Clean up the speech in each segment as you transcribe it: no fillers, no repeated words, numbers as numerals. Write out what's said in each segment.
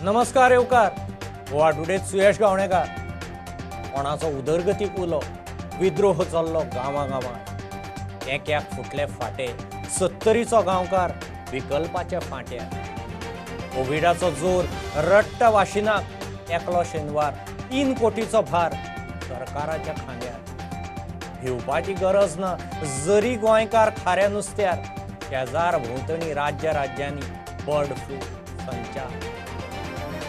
नमस्कार येवकार. गोवा टुडेत सुयश गावणेकार. कोणाचो उदरगतीक उलो, विद्रोह चल्लो गांवा गांवांत, एक्याक फुटले फाटे, सत्तरीचो गांवकार विकल्पाच्या फांट्यार. कोविडाचो जोर रट्टा वाशिनाक, एकलो शेनवार 3 कोटीचो भार सरकाराच्या खांद्यार. भिवपाची गरज ना जरी गोंयकार खाऱ्या नुस्त्यार, शेजार भोंवतणी राज्य राज्यांनी बर्ड फ्लू संचार.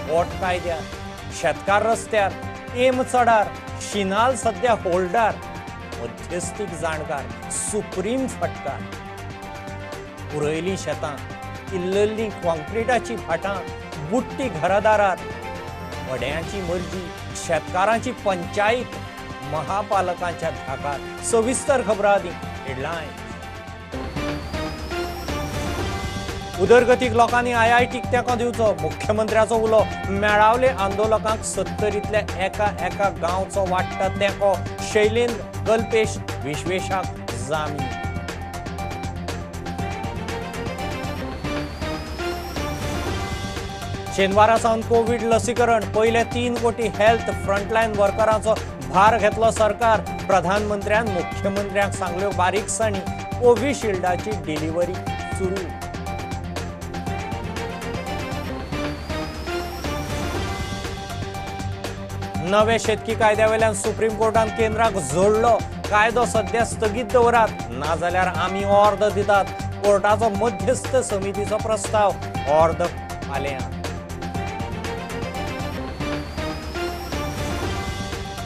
पोट कायद्यार, शेतकार रस्त्यार, एम चडार, शिनाल सद्या होल्डार, मध्यस्थीक जाणकार सुप्रीम फटकार. पुरयलीं शेतां, इल्लल्लीं कॉन्क्रिटाची भाटां, बुडटी घरादारार, वड्यांची मर्जी, शेतकारांची पंचायत, महापालकांच्या धाकार. सविस्तर खबरां आदी हेडलायन्स. उदरगतीक लोकांनी आयआयटीक तेंको दिवचो, मुख्यमंत्र्याचो उलो. मेळावले आंदोलकांक सत्तरींतल्या एका एका गांवचो वाडटा तेंको. शैलेंद्र कल्पेश विश्वेशाक जामीन. शेनवारा सावन कोवीड लसीकरण, पयले 3 कोटी हेल्थ फ्रंटलायन वर्करांचो भार घेतलो सरकार. प्रधानमंत्र्यान मुख्यमंत्र्यांक सांगल्यो बारीकसाणी, कोविशिल्डाची डिलिव्हरी सुरू. नवे शेतकी कायद्यावेल्यान सुप्रीम कोर्टान केंद्राक जोडलो. कायदो सद्या स्थगीत दवरात, नाजाल्यार आमी ऑर्द दितात. कोर्टाचो मध्यस्थ समितीचो प्रस्ताव ऑर्द फाल्यां.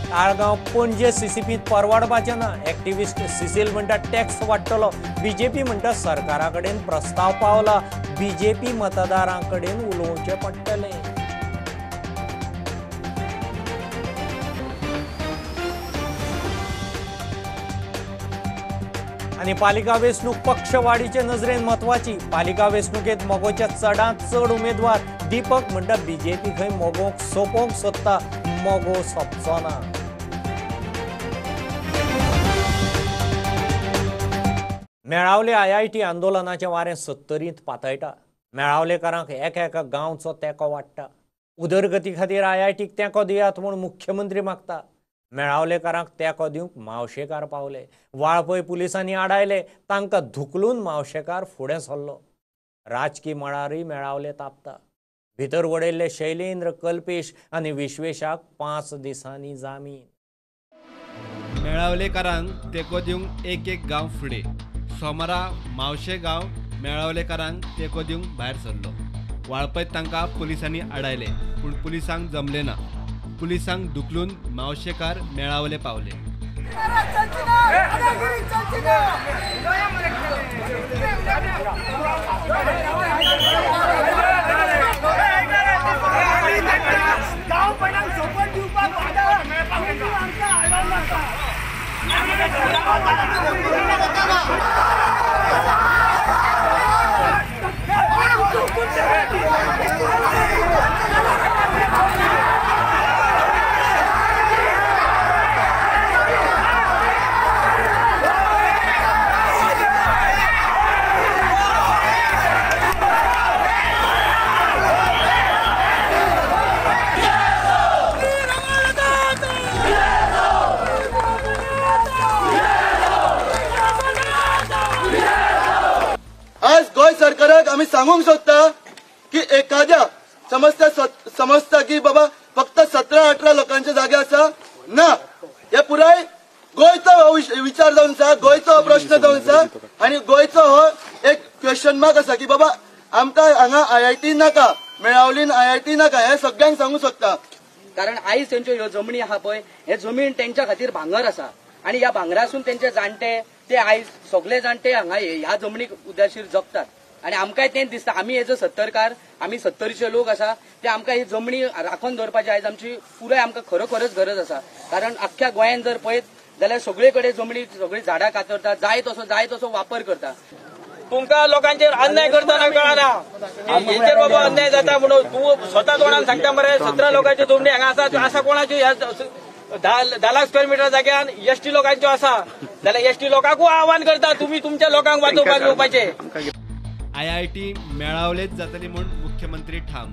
ताळगांव पणजे सीसीपींत परवडपाचें ना. एक्टिविस्ट सिसील म्हणटा टॅक्स वाडटलो. बीजेपी म्हणटा सरकारा कडेन प्रस्ताव पावला, बीजेपी मतदारां कडेन उलोवचें पडटलें. आनी पालिका वेंचणूक पक्षवाडीचे नजरेन म्हत्वाची. पालिका वेंचणुकेंत मगोचे चडांत चड उमेदवार. दीपक म्हणटा बीजेपी खंय मगोक सोंपोवंक सोदता, मगो सोंपचो ना. मेळावले आयआयटी आंदोलनाचें वारें सत्तरींत पातळटा. मेळावलेकारांक एका एका गांवचो तेंको वाडटा. उदरगती खातीर आयआयटीक तेंको दियात म्हूण मुख्यमंत्री मागता. मेळावलेकारांक तेंको दिवंक मावशेकार पावले. वाळपय पुलिसांनी आडायले, तांकां धुकलून मावशेकार फुडें सरलो. राजकी मळारूय मेळावले तापता. भितर वडयल्ले शैलेंद्र कल्पेश आनी विश्वेशाक 5 दिसांनी जामीन. मेळावलेकारांक तेंको दिवंक एक एक गांव फुडें. सोमारा मावशे गांव मेळावलेकारांक तेंको दिवंक भायर सरलो. वाळपयत तांकां पुलिसांनी आडायले, पूण पुलिसांक जमले ना. पुलिसांक धुकलून मावशेकार मेळावले पावले. आज गोंय सरकाराक आमी सांगूंक सोदता की एखाद्या समजता की बाबा फक्त 17-18 लोकांचे जागे आसा ना, हे पुराय गोंयचो हो विचार जावन आसा, गोंयचो हो प्रश्न जावन आसा आनी गोंयचो हो एक क्वेश्चन मार्क आसा की बाबा आमकां हांगा आयआयटी नाका, मेळावलीन आयआयटी नाका, हे सगळ्यांक सांगूंक सोदता. कारण आयज तेंच्यो ह्यो जमनी आहा पळय, हे जमीन तेंच्या खातीर भांगर आसा आनी ह्या भांगरासून तेंचे जाणटे ते आयज सगळे जाणटे हांगा ह्या जमनीक उदाशीर जगतात. आनी आमकांय तेंच दिसता, आमी एज अ सत्तरकार, आमी सत्तरीचे लोक आसा, ते आमकां ही जमनी राखून दवरपाची आयज आमची पुराय आमकां खरोखरच गरज आसा. कारण आख्ख्या गोंयांत जर पळयत जाल्यार सगळे कडेन जमनी सगळीं झाडां कातरतात, जाय तसो वापर करता. तुमकां लोकांचेर अन्याय करतना कळना, हेचेर बाबा अन्याय जाता म्हणून तूं स्वता तोंडान सांगता मरे. 17 लोकांच्यो जमनी हांगा आसा, आसा कोणाच्यो? 10 लाख स्क्वेअर मिटर जाग्यान एसटी लोकांच्यो आसा जाल्यार एसटी लोकांकूय आव्हान करता तुमी तुमच्या लोकांक वाचोवपाक येवपाचें. आयआयटी मेळावलेच जातली म्हूण मुख्यमंत्री ठाम.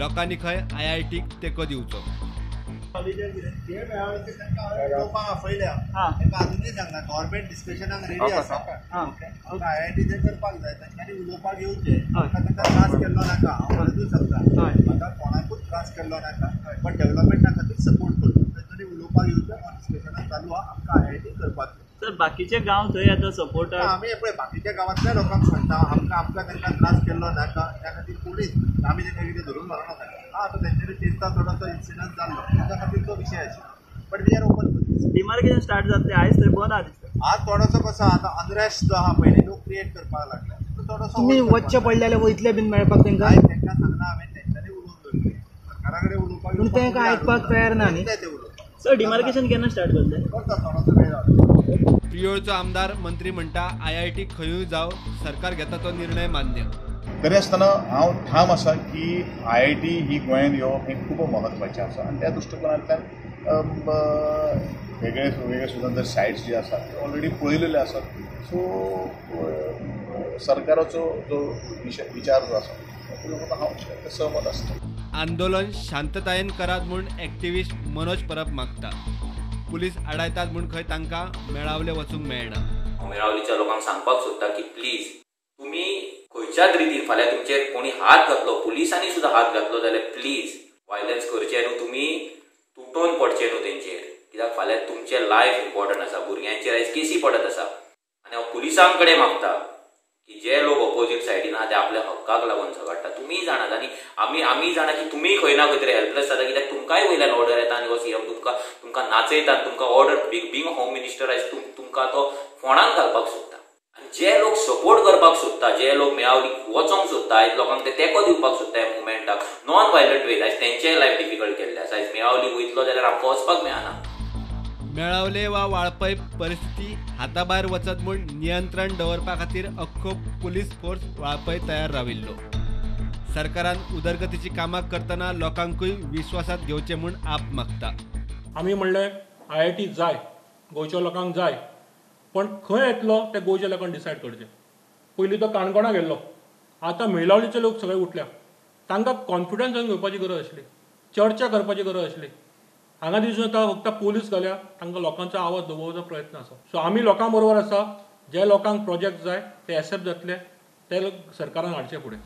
लोकांनी खंय आयआयटीक तेंको दिवचो. गव्हर्मेंट डिस्कशनाक रेडी आसा. आयआयटी ते करपाक जाय, तांच्यांनी उलोवपाक येवचें. तांकां त्रास केल्लो नाका, हांव परतूय सांगता, म्हाका कोणाकूच त्रास केल्लो नाका, बट डेव्हलपमेंटा खातीर सपोर्ट करचो. तांच्यांनी उलोवपाक येवचें. डिस्कशनाक चालू आहा, आमकां आयआयटी करपाक जाय. सर बाकीचे गांव थंय आतां सपोर्ट आमी पळय बाकीच्या गांवांतल्या लोकांक सांगता, आमकां आमकां तांकां त्रास केल्लो नाका. त्या खातीर कोणीच आमी तांकां कितें धरून व्हरना. आतां तेंच्यांनी तेजता थोडोसो इन्सिडंट जाल्लो, ताच्या खातीर तो विशय आशिल्लो. But we are open. Demarcation start जातलें आयज थंय बंद आहा दिसता. आज थोडोसो कसो आतां अनरेस्ट जो आहा पयलीं लोक क्रिएट करपाक लागला, थोडोसो तुमी वच्चें पडलें जाल्यार वयतले बीन मेळपाक तांकां? तांकां सांगलां हांवें, तेंच्यांनी उलोवन दवरलें, सरकारा कडेन उलोवपाक. पूण तांकां आयकपाक तयार ना न्ही. ते उलोवपाक. सर डिमार्केशन केन्ना स्टार्ट जातलें? करता, थोडोसो वेळ जालो. प्रियोळचो आमदार मंत्री म्हणटा आयआयटी खंयूय जावं सरकार घेता तो निर्णय मान्य. तरी आसतना हांव ठाम आसा की आयआयटी ही गोंयांत येवप हें खूब म्हत्वाचें आसा आनी त्या दृश्टिकोनांतल्यान वेगळे वेगळे स्वतंत्र सायट्स जे आसात ते ऑलरेडी पळयलेले आसात. सो सरकाराचो जो विचार जो आसा तो हांव सहमत आसता. आंदोलन शांततायेन करात म्हूण एक्टिविस्ट मनोज परब मागता. पुलीस आडायतात म्हूण खंय तांकां मेळावले वचूंक मेळना. हांव मेळावलीच्या लोकांक सांगपाक सोदता की प्लीज तुमी खंयच्याच रितीन फाल्यां तुमचेर कोणी हात घातलो, पुलिसांनी सुद्दां हात घातलो जाल्यार प्लीज वायलन्स करचें न्हू, तुमी तुटोवन पडचें न्हू तेंचेर. कित्याक फाल्यां तुमचें लायफ इम्पॉर्टंट आसा. भुरग्यांचेर आयज केसी पडत आसा आनी हांव पुलिसां कडेन मागता की जे लोक ऑपोजीट सायडीन आहा ते आपल्या हक्काक लागून झगडटा. तुमी जाणात आनी आमी जाणा की तुमी खंय ना खंय तरी हेल्पलेस जाता, कित्याक तुमकांय वयल्यान ऑर्डर येता आनी हो सीएम तुमकां नाचयतात, तुमकां ऑर्डर बिंग होम मिनिस्टर आयज तुमकां तो फोंडान घालपाक सोदता. आनी जे लोक सपोर्ट करपाक सोदता, जे लोक मेळावली वचोंक सोदता, आयज लोकांक ते तेंको दिवपाक सोदता ह्या मुवमेंटाक नॉन वायलंट वेज, आयज तेंचेय लायफ डिफिकल्ट केल्लें आसा. आयज मेळावली वयतलो जाल्यार आमकां वचपाक मेळना. मेळावले वा वाळपय परिस्थिती हाताभायर वचत म्हूण नियंत्रण दवरपा खातीर अख्खो पुलीस फोर्स वाळपय तयार राविल्लो. सरकारान उदरगतीची कामां करतना लोकांकूय विश्वासात घेवचें म्हूण आप मागता. आमी म्हणलें आयआयटी जाय, गोंयच्या लोकांक जाय, पण खंय येतलो तें गोंयच्या लोकांक डिसायड करचें. पयलीं तो काणकोणा गेल्लो, आतां मेळावलीचे लोक सगळे उठल्या, तांकां कॉन्फिडन्सान घेवपाची गरज आसली, चर्चा करपाची गरज आसली. हांगा दिसून येता फक्त पोलीस घाल्या, तांकां लोकांचो आवाज दबोवपाचो प्रयत्न आसा. सो आमी लोकां बरोबर आसा. जे लोकांक प्रोजेक्ट जाय ते एक्सेप्ट जातले, ते सरकारान हाडचे फुडें.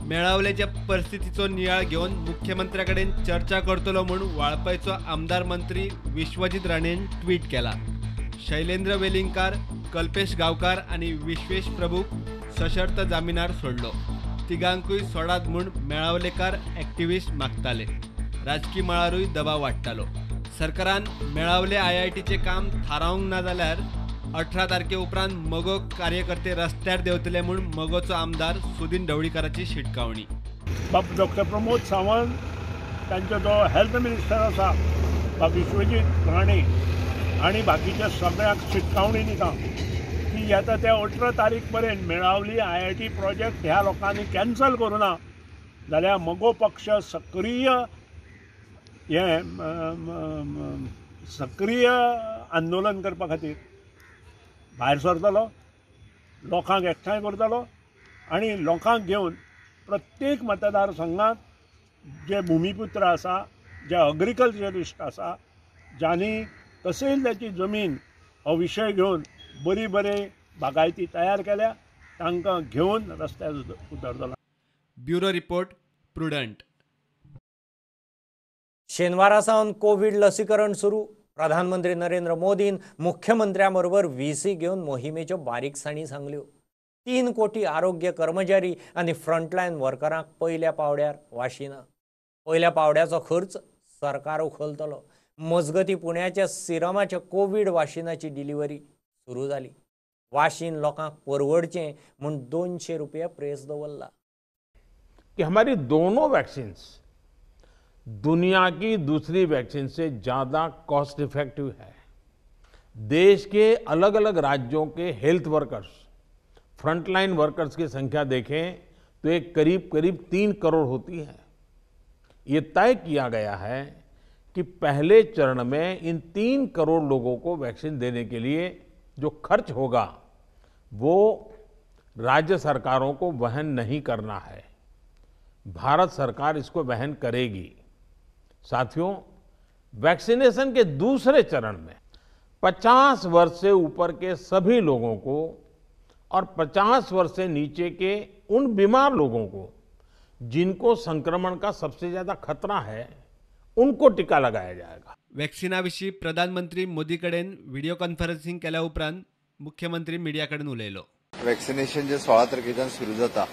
मेळावल्याच्या परिस्थितीचो नियाळ घेवन मुख्यमंत्र्या कडेन चर्चा करतलो म्हूण वाळपयचो आमदार मंत्री विश्वजीत राणेन ट्वीट केला. शैलेंद्र वेलिंगकार, कल्पेश गांवकार आनी विश्वेश प्रभूक सशर्त जामिनार सोडलो. तिगांकूय सोडात म्हूण मेळावलेकार एक्टिविस्ट मागताले. राजकी मळारूय दबाव वाडटालो. सरकारान मेळावले आयआयटीचें काम थारावंक ना जाल्यार 18 तारखे उपरांत मगो कार्यकर्ते रस्त्यार देंवतले म्हूण मगोचो आमदार सुदीन ढवळीकाराची शिटकावणी. बाब डॉक्टर प्रमोद सावंत, तांचो जो हेल्थ मिनिस्टर आसा बाब विश्वजीत राणे आनी बाकीच्या सगळ्यांक शिटकावणी दिता की येता त्या 18 तारीख पर्यंत मेळावली आयआयटी प्रोजेक्ट ह्या लोकांनी कॅन्सल करूं ना जाल्यार मगो पक्ष सक्रीय हें सक्रीय आंदोलन करपा खातीर भायर सरतलो, लोकांक एकठांय करतलो आनी लोकांक घेवन प्रत्येक मतदारसंघात जे भुमिपुत्र आसा, जे अग्रिकल्चरिस्ट आसा, ज्यांनी तहसीलदाची जमीन हो विशय घेवन बरी बरी बागायती तयार केल्या, तांकां घेवन रस्त्यार उतरतलो. Bureau report, Prudent. शेनवारा सावन कोवीड लसीकरण सुरू. प्रधानमंत्री नरेंद्र मोदीन मुख्यमंत्र्यां बरोबर व्हीसी घेवन मोहिमेच्यो बारीकसाणी सांगल्यो. 3 कोटी आरोग्य कर्मचारी आनी फ्रंटलायन वर्करांक पयल्या पावड्यार वाशिनां. पयल्या पावड्याचो खर्च सरकार उखलतलो. मजगती पुण्याच्या सिरमाच्या कोवीड वाशिनाची डिलिव्हरी सुरू जाली. वाशीन लोकांक परवडचें म्हूण 200 रुपया प्रेस दवरला. कि हमारी दोनों वैक्सीन्स दुनिया की दूसरी वैक्सीन से ज़्यादा कॉस्ट इफेक्टिव है। देश के अलग अलग राज्यों K health workers, frontline workers की संख्या देखें तो एक करीब करीब 3 करोड़ होती है। ये तय किया गया है कि पहले चरण में इन 3 करोड़ लोगों को वैक्सीन देने के लिए जो खर्च होगा वो राज्य सरकारों को वहन नहीं करना है। भारत सरकार इसको वहन करेगी। साथियों, वैक्सीनेशन के दूसरे चरण में 50 वर्ष से ऊपर के सभी लोगों को और 50 वर्ष से नीचे के उन बीमार लोगों को जिनको संक्रमण का सबसे ज़्यादा खतरा है, उनको टीका लगाया जाएगा। वॅक्सिना विशीं प्रधानमंत्री मोदी कडेन व्हिडियो कॉन्फरन्सिंग केल्या उपरांत मुख्यमंत्री मिडिया कडेन उलयलो। वॅक्सिनेशन जे 16 तारखेच्यान सुरू जाता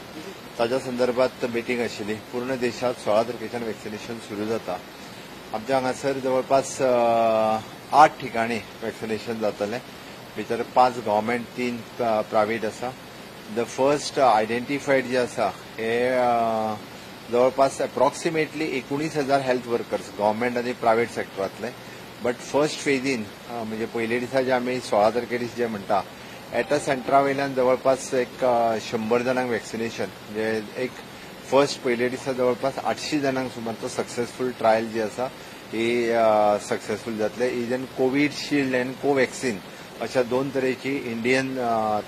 ताच्या संदर्भात मिटींग आशिल्ली। पूर्ण देशात 16 तारखेच्यान वॅक्सिनेशन सुरू जाता। आमच्या हांगासर जवळपास 8 ठिकाणी वॅक्सिनेशन जातलें। भितर 5 गव्हर्मेंट, 3 प्रायव्हेट आसा। The first identified जे आसा हे जवळपास अप्रॉक्सिमेटली 19,000 हेल्थ वर्कर्स गव्हर्मेंट आनी प्रायव्हेट सेक्टरांतले। बट फर्स्ट फेजीन म्हणजे पयले दिसा जे आमी 16 तारखे दीस जे म्हणटा एटा सेंटरा वयल्यान जवळपास एक 100 जाणांक वॅक्सिनेशन, म्हणजे एक फर्स्ट पयले दिसा जवळपास 800 जाणांक सुमार तो सक्सेसफूल ट्रायल जी आसा ही सक्सेसफूल जातले। ही जेन कोविडशिल्ड आनी कोवॅक्सिन अशा 2 तरेची इंडियन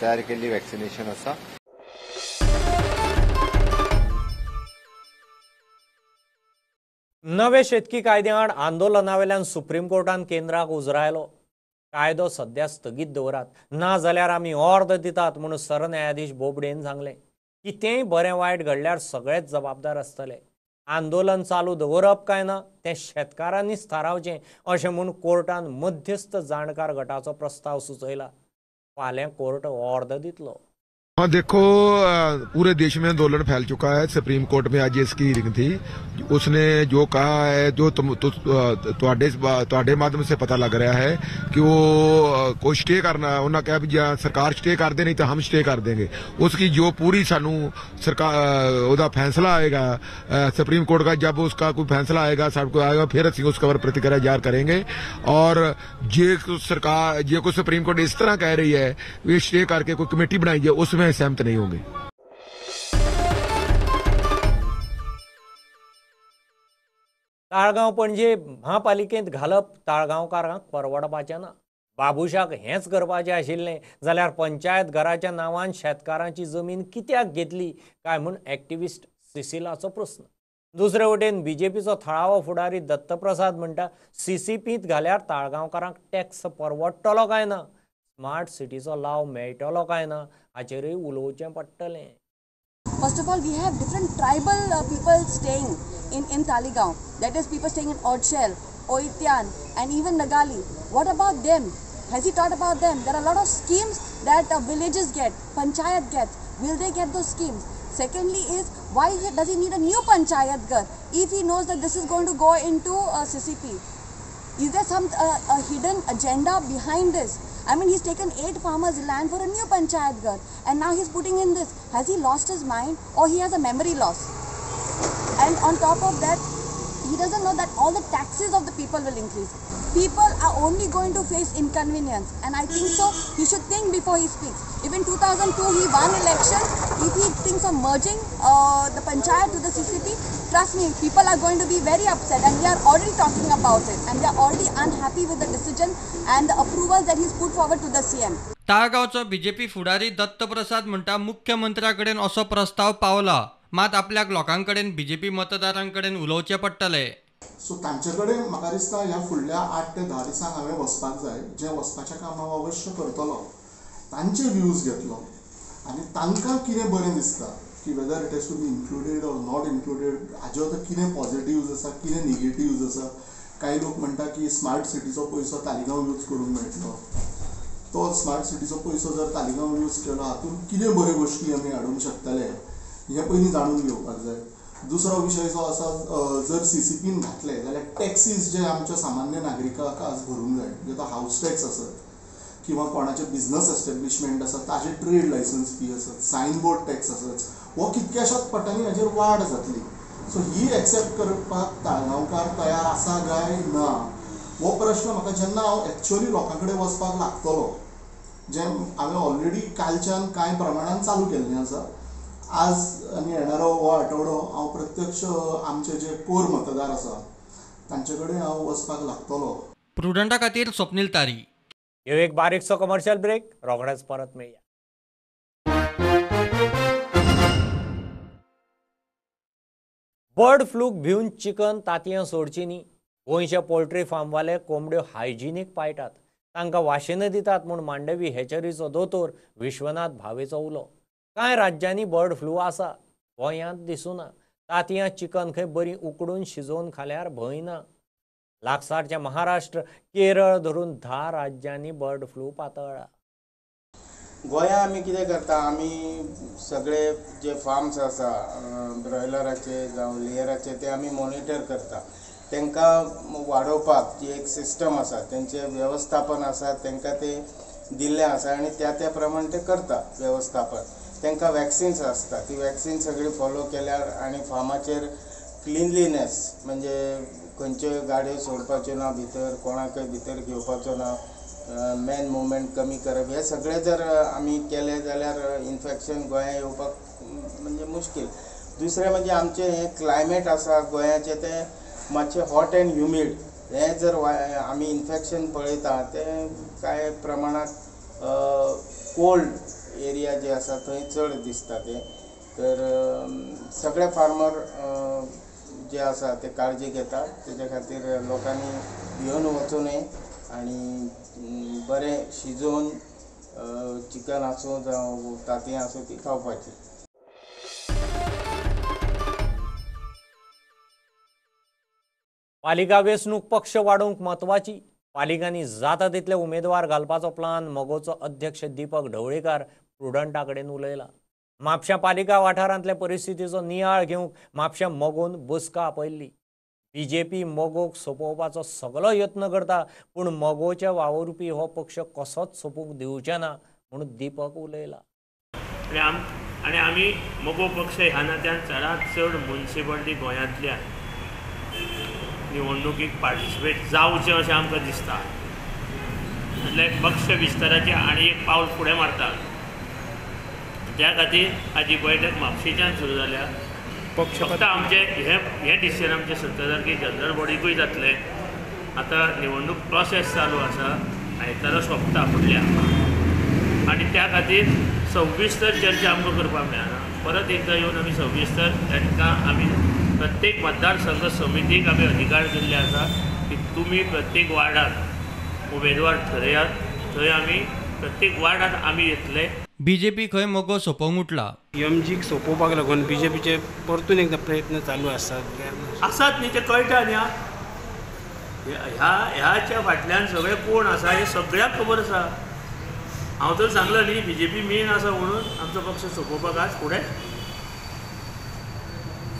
तयार केल्ली वॅक्सिनेशन आसा। नवे शेतकी कायद्या आड आंदोलनावेल्यान सुप्रीम कोर्टान केंद्राक उजरायलो। कायदो सद्या स्थगीत दवरात, ना जाल्यार आमी ऑर्द दितात म्हणून सरन्यायाधीश बोबडेन सांगलें। कितेंय बरें वायट घडल्यार सगळेच जबाबदार आसतले। आंदोलन चालू दवरप काय ना तें शेतकारांनीच थारावचें अशें म्हूण कोर्टान मध्यस्थ जाणकार गटाचो प्रस्ताव सुचयला। फाल्यां कोर्ट ऑर्द दितलो। हाँ देखो, पूरे देश में आंदोलन फैल चुका है। सुप्रीम कोर्ट में आज इसकी हियरिंग थी, उसने जो कहा है, जो ਤੁਹਾਡੇ माध्यम से पता लग रहा है कि वो कोई स्टे करना, उन्होंने कहा भी सरकार स्टे कर दे नहीं तो हम स्टे कर देंगे। उसकी जो पूरी सानू सरकार ਉਹਦਾ फैसला आएगा सुप्रीम कोर्ट का, जब उसका कोई फैसला आएगा सबको आएगा, फिर ਅਸੀਂ उसके ऊपर प्रतिक्रिया जाहिर करेंगे। और जे सरकार जे कोई सुप्रीम कोर्ट इस तरह कह रही है ये स्टे करके कोई कमेटी बनाई जाए, उसमें सहमत नहीं होंगे। ताळगांव पणजे महापालिकेंत घालप ताळगांवकारांक परवडपाचें ना। बाबुशाक हेंच करपाचें आशिल्लें जाल्यार पंचायत घराच्या नांवान शेतकारांची जमीन कित्याक घेतली काय म्हूण एक्टिविस्ट सिसिलाचो प्रस्न। दुसरे वटेन बीजेपीचो थळावो फुडारी दत्तप्रसाद म्हणटा सीसीपींत घाल्यार ताळगांवकारांक टॅक्स परवडटलो काय ना, स्मार्ट सिटीचो लाव मेळटलो काय ना हाचेरूय उलोवचें पडटलें। First of all, we have different tribal people staying in Taleigao. That is, people staying in Odshel, Oitian and even Nagali. What about them? Has he thought about them? There are a lot of schemes that villages get, panchayat gets. Will they get those schemes? Secondly is, why does he need a new panchayat ghar if he knows that this is going to go into CCP? Is there some a hidden agenda behind this? I mean, he's taken 8 farmers' land for a new panchayat ghar and now he's putting in this. Has he lost his mind or he has a memory loss? And on top of that, he doesn't know that all the taxes of the people will increase. People are only going to face inconvenience, and I think so he should think before he speaks. If in 2002 he won election, if he thinks of merging the panchayat to the CCP, trust me, people are going to be very upset, and we are already talking about it, and we are already unhappy with the decision and the approval that he's put forward to the CM. ताळगांवचो BJP फुडारी दत्तप्रसाद म्हणटा मुख्यमंत्र्याकडेन असो प्रस्ताव पावला, मात आपल्याक लोकांकडेन BJP मतदारांकडेन उलोवचें पडटलें। सो तांचे कडेन म्हाका दिसता ह्या फुडल्या 8 ते 10 दिसांक हांवें वचपाक जाय, जें वचपाचें काम हांव अवश्य करतलो, तांचे व्यूज घेतलो आनी तांकां कितें बरें दिसता की whether it has to be included or not included, हाजे आतां कितें पॉजिटिव्ज आसा कितें निगेटिव्ज आसा। कांय लोक म्हणटा की स्मार्ट सिटीचो पयसो तालिगांव यूज करूंक मेळटलो, तो स्मार्ट सिटीचो पयसो जर तालिगांव यूज केलो हातूंत कितें बऱ्यो गोश्टी आमी हाडूंक शकतले हें पयलीं जाणून घेवपाक जाय। दुसरो विशय जो आसा, जर सीसीपीन घातले जाल्यार टॅक्सीज जे आमच्या सामान्य नागरिकाक आज भरूंक जाय, म्हणजे तो हावस टॅक्स आसत किंवा कोणाचे बिजनस एस्टेब्लिशमेंट आसत ताजे ट्रेड लायसन्स फी आसत, सायन बोर्ड टॅक्स आसत, हो कितक्याशाच पटांनी हाजेर वाड जातली। सो ही एक्सेप्ट करपाक ताळगांवकार तयार आसा काय ना हो प्रश्न म्हाका जेन्ना हांव एक्चुअली लोकां कडेन वचपाक लागतलो, जें हांवें ऑलरेडी कालच्यान कांय प्रमाणान चालू केल्लें आसा। आज आनी येणारो हो आठवडो हांव प्रत्यक्ष आमचे जे कोर मतदार आसा तांचे कडेन हांव वचपाक लागतलो। प्रुडंटा खातीर स्वप्नील तारी। एक बारीकसो कमर्शियल ब्रेक, रोखडेच परत मेळया। बर्ड फ्लूक भिवन चिकन तातयां सोडची न्ही. गोंयचे पोल्ट्री फार्मवाले कोंबड्यो हायजिनीक पाळटात, तांकां वाशिनां दितात म्हूण मांडवी हेचरीचो दोतोर विश्वनाथ भावेचो उलो. कांय राज्यांनी बर्ड फ्लू आसा, गोंयांत दिसुना. तातयां चिकन खंय बरी उकडून शिजोवन खाल्यार भंय ना. लागसारचे महाराष्ट्र, केरळ धरून 10 राज्यांनी बर्ड फ्लू पातळ्ळा. गोंया आमी कितें करता, आमी सगळे जे फार्म्स आसा ब्रॉयलराचे जावं लेयराचे ते आमी मॉनिटर करता. तांकां वाडोवपाक जी एक सिस्टम आसा, तेंचें वेवस्थापन आसा, तांकां ते दिल्लें आसा आनी त्या त्या प्रमाण ते करता वेवस्थापन. तांकां वॅक्सिन्स आसता, ती वॅक्सिन सगळी फॉलो केल्यार आनी फार्माचेर क्लिनलीनेस म्हणजे खंयच्यो गाडयो सोडपाच्यो ना भितर, कोणाकय भितर घेवपाचो ना, मॅन मुवमेंट कमी करप, हे सगळे जर आमी केले जाल्यार इन्फेक्शन गोंया येवपाक म्हणजे मुश्कील. दुसरें म्हणजे आमचें हें क्लायमेट आसा गोंयाचें तें मातशें हॉट एंड ह्युमीड, हें जर आमी इन्फेक्शन पळयता तें कांय प्रमाणांत कोल्ड एरिया जे आसा थंय चड दिसता तें. तर सगळे फार्मर जे आसा ते काळजी घेतात, तेच्या खातीर लोकांनी भिवन वचूं नये आनी बरें शिजोवन चिकन आसूं जावं तांतयां आसूं ती खावपाची. पालिका वेंचणूक पक्ष वाडोवंक म्हत्वाची. पालिकांनी जाता तितले उमेदवार घालपाचो प्लान मगोचो अध्यक्ष दीपक ढवळीकार प्रुडंटा कडेन उलयला. म्हापशा पालिका वाठारांतले परिस्थितीचो नियाळ घेवंक म्हापशा मगोन बसका आपयल्ली. बीजेपी मगोक सोंपोवपाचो सगलो यत्न करता, पूण मगोचे वावुरपी हो पक्ष कसोच सोंपूंक दिवचे ना म्हूण दीपक उलयला. आनी आमी मगो पक्ष ह्या नात्यान चडांत चड मुन्सिपालिटी गोंयांतल्या निवडणुकीक पार्टिसिपेट जावचें अशें आमकां दिसता. म्हटल्यार पक्ष विस्ताराचें आनी एक पावल फुडें मारता. त्या खातीर आजी बैठक म्हापशेच्यान सुरू जाल्या. फक्त आमचें हें डिसिजन आमचें 17 तारखेक जनरल बॉडीकूय जातलें. आतां निवडणूक प्रोसेस चालू आसा, आयतारा सोंपता फुडल्या, आनी त्या खातीर सविस्तर चर्चा आमकां करपाक मेळना. परत एकदां येवन आमी सविस्तर तांकां आमी प्रत्येक मतदारसंघ समितीक आमी अधिकार दिल्ले आसा की तुमी प्रत्येक वार्डात उमेदवार ठरयात, थंय आमी प्रत्येक वार्डात आमी येतले. बीजेपी खंय मगो सोंपोवंक उठला. एमजीक सोंपोवपाक लागून बीजेपीचे परतून एकदां प्रयत्न चालू आसात आसात न्ही, ते कळटा न्ही. ह्या ह्याच्या फाटल्यान सगळे कोण आसा हें सगळ्यांक खबर आसा. हांव तर सांगलां न्ही, बीजेपी मेन आसा म्हणून आमचो पक्ष सोंपोवपाक आज फुडें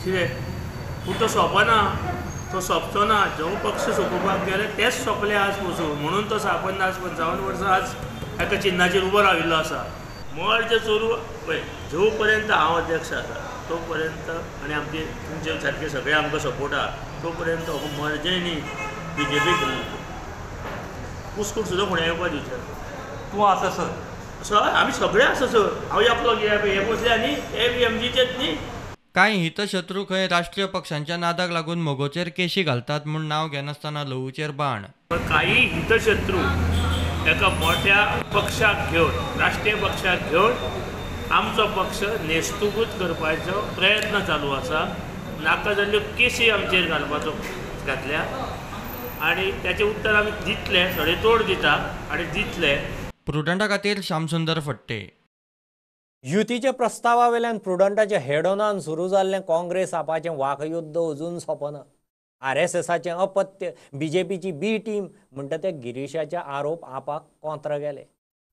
कितें, पूण तो सोंपना, तो सोंपचो ना. जो पक्ष सोंपोवपाक गेले तेच सोंपले आज पसून, म्हणून तो 50 55 वर्सां आज एका चिन्नाचेर उबो राविल्लो आसा. मर्ज चोरू पळय, जो पर्यंत हांव अध्यक्ष आसा तो पर्यंत आनी आमचे तुमचे सारके सगळे आमकां सपोर्ट आहा तो पर्यंत हो मर्जय न्ही बीजेपीक कुसकूट सुद्दां फुडें येवपा दिवचें. तूं आसा सर? सर आमी सगळे आसा सर. हांव एकलो कित्याक हे बसले आनी हे एमजीचेच न्ही. कांय हितशत्रू खंय राष्ट्रीय पक्षांच्या नादाक लागून मगोचेर केशी घालतात म्हूण नांव घेनासतना लहवूचेर बाण. काही हितशत्रू एका मोठ्या पक्षाक घेवन, राष्ट्रीय पक्षाक घेवन आमचो पक्ष नेस्तुकूत करपाचो प्रयत्न चालू आसा. नाका जाल्ल्यो केशी आमचेर घालपाचो घातल्या आनी ताचें उत्तर आमी दितले, सडेतोड दिता आनी दितले. प्रुडंटा खातीर श्यामसुंदर फट्टे. युतीच्या प्रस्तावावेल्यान प्रुडंटाच्या हेडोनान सुरू जाल्लें काँग्रेस आपाचें वाकयुद्ध अजून सोंपना. आरएसएसाचें अपत्य, बीजेपीची बी टीम म्हणटा ते गिरीशाचे आरोप आपाक कोंत्र गेले.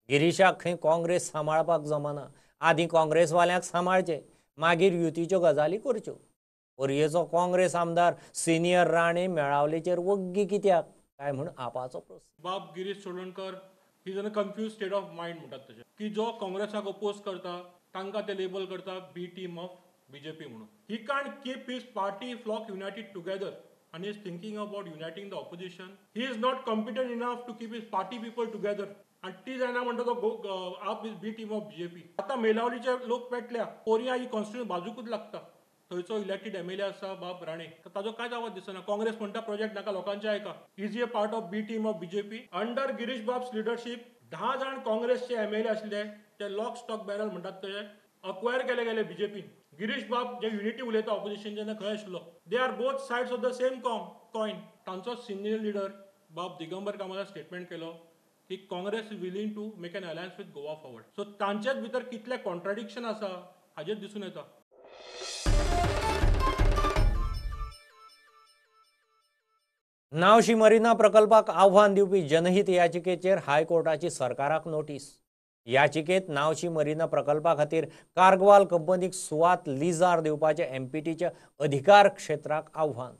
गिरीशाक खंय काँग्रेस सांबाळपाक जमना. आदीं काँग्रेसवाल्यांक सांबाळचे, मागीर युतीच्यो गजाली करच्यो. पर्येचो काँग्रेस आमदार सिनियर राणे मेळावलेचेर वग्गी कित्याक काय म्हूण आपाचो प्रस्न. बाब Girish Chodankar is in a confuse state of mind म्हणटात तशें, की जो काँग्रेसाक अपोज करता तांकां ते लेबल करता बी टीम ऑफ बीजेपी म्हणून. He can't keep his party flock united together and he is thinking about uniting the opposition. He is not competent enough to keep his party people together. आनी ती जायना म्हणटा तो AAP is B team of BJP. आतां मेलावलीचे लोक पेटल्या, पोरया ही constituency बाजूकूच लागता, थंयचो elected MLA आसा बाब राणे, ताजो कांयच आवाज दिसना. काँग्रेस म्हणटा प्रोजेक्ट नाका, लोकांचे आयका. Is a part of B team of BJP. Under Girish Bab's leadership 10 जाण काँग्रेसचे एमएलए आशिल्ले ते लॉक स्टॉक बॅरल म्हणटात ते अक्वायर केले गेले बीजेपीन. गिरीश बाब जे युनिटी उलयता ऑपोजिशन जेन्ना खंय आशिल्लो, they are both sides of the same coin. तांचो सिनियर लिडर बाब दिगंबर कामतान स्टेटमेंट केलो की Congress is willing to make an alliance with Goa Forward. So तांच्याच भितर कितले कॉन्ट्राडिक्शन आसा हाजेर दिसून येता. नावशी मरिना प्रकल्पाक आव्हान दिवपी जनहित याचिकेचेर हायकोर्टाची सरकाराक नोटीस. याचिकेत नावशी मरिना प्रकल्पा खातीर कारग्वाल कंपनीक सुवात लिजार दिवपाचे एमपीटीच्या अधिकार क्षेत्राक आव्हान.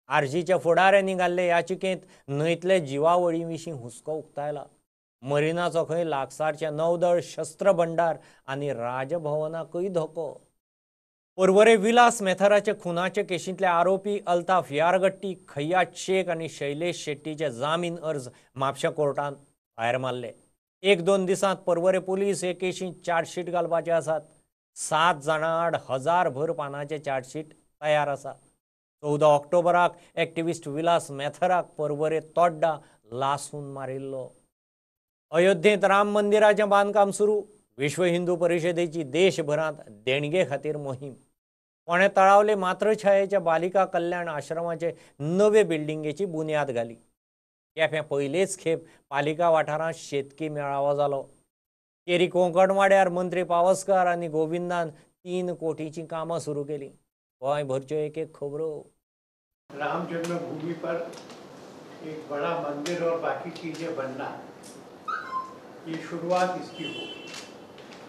आरजीच्या फुडाऱ्यांनी घाल्ले याचिकेंत न्हंयतले जिवावळी विशीं हुस्को उक्तायला. मरिनाचो खंय लागसारचे नौदळ शस्त्र भंडार आनी राजभवनाकूय धोको. पर्वरे विलास मेथराचे खुनाचे केशींतले आरोपी अल्ताफ यारगट्टी, खय्यात शेख आनी शैलेश शेट्टीचे जामीन अर्ज म्हापशा कोर्टान भायर मारले. 1-2 दिसांत पर्वरे पुलीस हे केशींत चार्जशीट घालपाचे आसात. 7 जाणां आड 1000 पानांचे चार्जशीट तयार आसा. 14 ऑक्टोबराक एक्टिविस्ट विलास मेथराक पर्वरे तोड्डा लासून मारिल्लो. अयोध्येंत राम मंदिराचें बांदकाम सुरू. विश्व हिंदू परिशदेची देशभरांत देणगे खातीर मोहीम. फोंडें तळावले मातृछायेच्या बालिका कल्याण आश्रमाचे नवे बिल्डिंगेची बुन्याद घाली. केपें पयलेच खेप पालिका वाठारांत शेतकी मेळावो जालो. केरी कोंकणवाड्यार मंत्री पावसकार आनी गोविंदान 3 कोटीचीं कामां सुरू केलीं. गोंयभरच्यो एक एक खबरो. राम जन्मभूमि पर एक बड़ा मंदिर और बाकी चीजें बनना, ये शुरुआत इसकी होगी.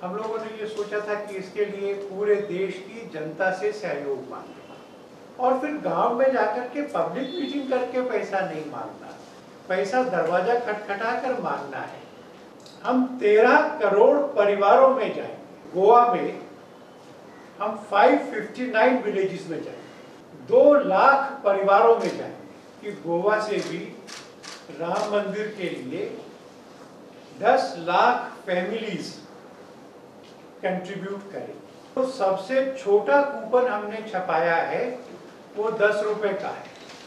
हम लोगों ने ये सोचा था कि इसके लिए पूरे देश की जनता से सहयोग मांगना और फिर गांव में जाकर के पब्लिक मीटिंग करके पैसा नहीं मांगना, पैसा दरवाजा खटखटा कर मांगना है. हम 13 करोड़ परिवारों में जाएंगे. गोवा में हम 559 विलेजेस में जाएंगे, 2 लाख परिवारों में जाएंगे कि गोवा से भी राम मंदिर के लिए 10 लाख फैमिलीज कंट्रीब्यूट करें. तो सबसे छोटा कूपन हमने छपाया है वो 10 रुपये का है.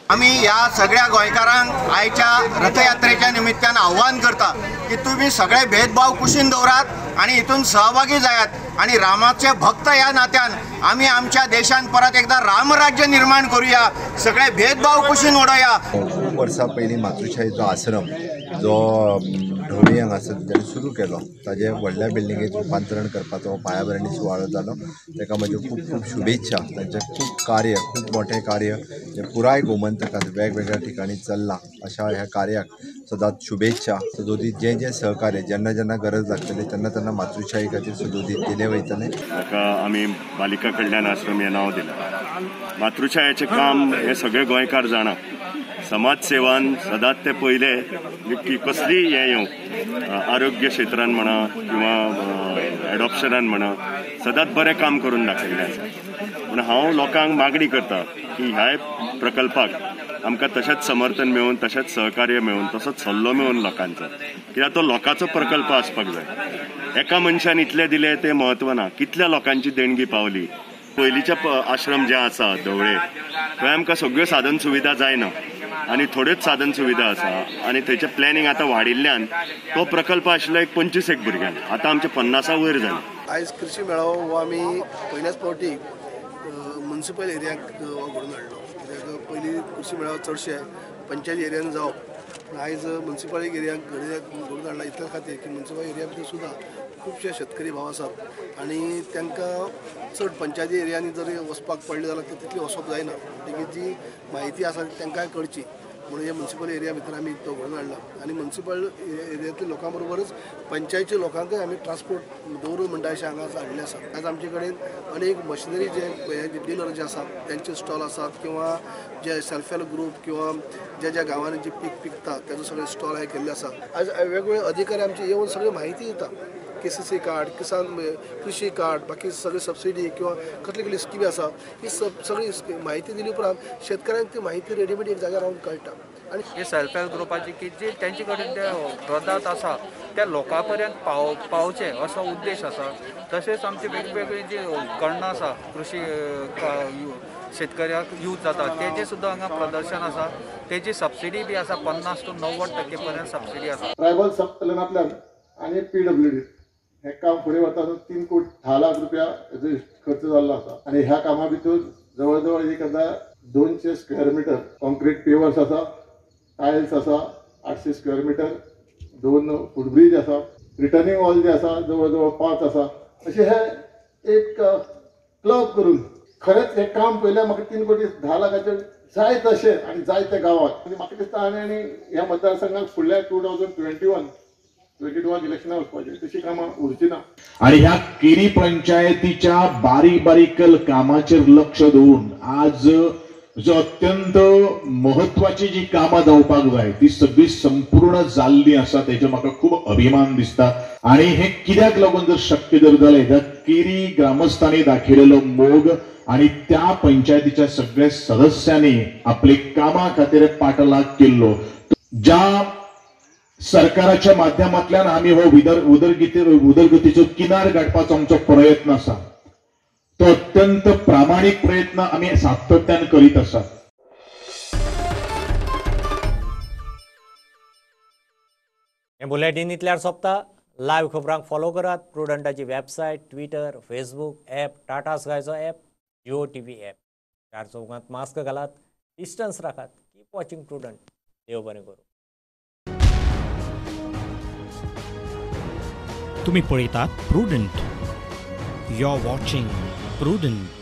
आमी ह्या सगळ्या गोंयकारांक आयच्या रथयात्रेच्या निमित्तान आव्हान करता की तुमी सगळे भेदभाव कुशीन दवरात आनी हितून सहभागी जायात आनी रामाचे भक्त ह्या नात्यान आमी आमच्या देशान परत एकदा रामराज्य निर्माण करूया. सगळे भेदभाव कुशीन उडोवया. खूब वर्सां पयलीं मातृछायेचो आश्रम जो ढवळी हांगासर ताणें सुरू केलो, ताजें व्हडल्या बिल्डिंगेत रुपांतरण करपाचो पायाभरणी सुवाळो जालो. ताका म्हज्यो खूब खूब शुभेच्छा. तांचें खूब कार्य, खूब मोठें कार्य जें पुराय गोमंतकांत वेगवेगळ्या ठिकाणी चल्लां, अशा ह्या कार्याक सदांच शुभेच्छा. सदोदीत जें जें सहकार्य जेन्ना जेन्ना गरज लागतली तेन्ना तेन्ना मातृछाये खातीर सदोदीत दिलें वयतलें. ताका आमी बालिका कल्याण आश्रम हें नांव दिलां. मातृछायेचें काम हें सगळे गोंयकार जाणा. समाज सेवान सदांच ते पयले की कसलीय हें येवं, आरोग्य क्षेत्रान म्हणा किंवा एडॉप्शनान म्हणा, सदांच बरें काम करून दाखयल्लें आसा. पूण हांव लोकांक मागणी करता की ह्या प्रकल्पाक आमकां तशेंच समर्थन मेळून, तशेंच सहकार्य मेळून, तसोच सल्लो मेळून लोकांचो, कित्याक तो लोकांचो प्रकल्प आसपाक जाय. एका मनशान इतलें दिलें तें म्हत्व ना, कितल्या लोकांची देणगी पावली. पयलींचे आश्रम जे आसा धवळे, थंय आमकां सगळ्यो साधन सुविधा जायना आनी थोड्योच साधन सुविधा आसा आनी थंयचें प्लॅनिंग आतां वाडिल्ल्यान तो प्रकल्प आशिल्लो एक 25 एक भुरग्यांक, आतां आमचे 50 वयर जाले. आयज कृशी मेळावो हो आमी पयल्याच फावटी म्युनिसिपल एरियाक घडोवन हाडलो. कित्याक पयलीं कृशी मेळावो चडशे पंचायत एरियान जावप, पूण आयज म्युनिसिपल एरियाक घडोवन हाडला इतल्या खातीर की म्युनिसिपल एरिया भितर सुद्दां खुबशे शेतकरी भाव आसात आनी तांकां चड पंचायती एरियांनी जर वचपाक पडलें जाल्यार तितली वचप जायना. म्हणटकीर जी म्हायती आसा ती तांकांय कळची म्हणून हे म्युनिसिपल एरिया भितर आमी तो घडोवन हाडला. आनी म्युनिसिपल एरियांतल्या लोकां बरोबरच पंचायतच्या लोकांकय आमी ट्रान्सपोर्ट दवरून म्हणटा अशें हांगा हाडलें आसा. आयज आमचे कडेन अनेक मशिनरी जे डिलर जे आसात त्यांचे स्टॉल आसात किंवा जे सेल्फ हेल्प ग्रूप किंवा ज्या ज्या गांवांनी जे पीक पिकता ताजो सगळे स्टॉल हे केल्ले आसा. आयज वेगवेगळे अधिकारी आमचे येवन सगळी म्हायती दिता. KCC card, किसान कृषी कार्ड, बाकी सगळी सबसिडी किंवा कसली कसली स्किमी आसा ही सगळी म्हायती दिली उपरांत शेतकऱ्यांक ती म्हायती रेडीमेड एक जाग्यार रावन कळटा. आनी हे सेल्फ हेल्प ग्रुपाची की जी तेंचे कडेन ते प्रदार्थ आसा त्या लोकां पर्यंत पावचे असो उद्देश आसा. तशेंच आमची वेगवेगळी जी उपकरणां आसा कृषी शेतकऱ्याक यूज जाता तेजें सुद्दां हांगा प्रदर्शन आसा. तेजी सबसिडी बी आसा 50 to 90% पर्यंत सबसिडी आसा. ट्रायबल संमेलनांतल्यान आनी PWD हें काम फुडें वता 3 कोटी 10 लाख रुपया हेजो खर्च जाल्लो आसा आनी ह्या कामा भितर जवळ जवळ 1200 स्क्वेअर मिटर कॉन्क्रीट पेवर्स आसा, टायल्स आसा 800 स्क्वेअर मिटर, 2 फुटब्रीज आसा, रिटर्निंग वॉल जे आसा जवळ जवळ 5 आसा. अशें हे एक क्लब करून खरेंच हें काम पळयल्यार म्हाका 3 कोटी 10 लाखाचें जाय तशें आनी जाय त्या गांवांत आनी म्हाका दिसता आनी आनी ह्या मतदारसंघाक फुडल्या 2021-22 इलेक्शनाक वचपाचें तशी कामां उरची ना. आनी ह्या केरी पंचायतीच्या बारीक बारीक कामाचेर लक्ष दवरून आज जो अत्यंत महत्वाची जी कामां जावपाक जाय ती सगळी संपूर्ण जाल्ली आसा, तेजो म्हाका खूब अभिमान दिसता. आनी हे कित्याक लागून जर शक्य जर जालें जाल्यार केरी ग्रामस्थांनी दाखयलेलो मोग आनी त्या पंचायतीच्या सगळ्या सदस्यांनी आपले कामा खातीर पाठलाग केल्लो. ज्या सरकाराच्या माध्यमांतल्यान आमी हो उदरगतीचो किनार गाठपाचो आमचो प्रयत्न आसा तो अत्यंत प्रामाणीक प्रयत्न आमी सातत्यान करीत आसात. हें बुलेटीन इतल्यार सोंपता. लायव्ह खबरांक फॉलो करात प्रुडंटाची website, Twitter, Facebook app, Tata स्कायचो app, Jio TV app. 4 चौगांत मास्क घालात, डिस्टन्स राखात. Keep watching Prudent. देव बरें करूं. तुम्ही पळयतात Prudent. You are watching Prudent.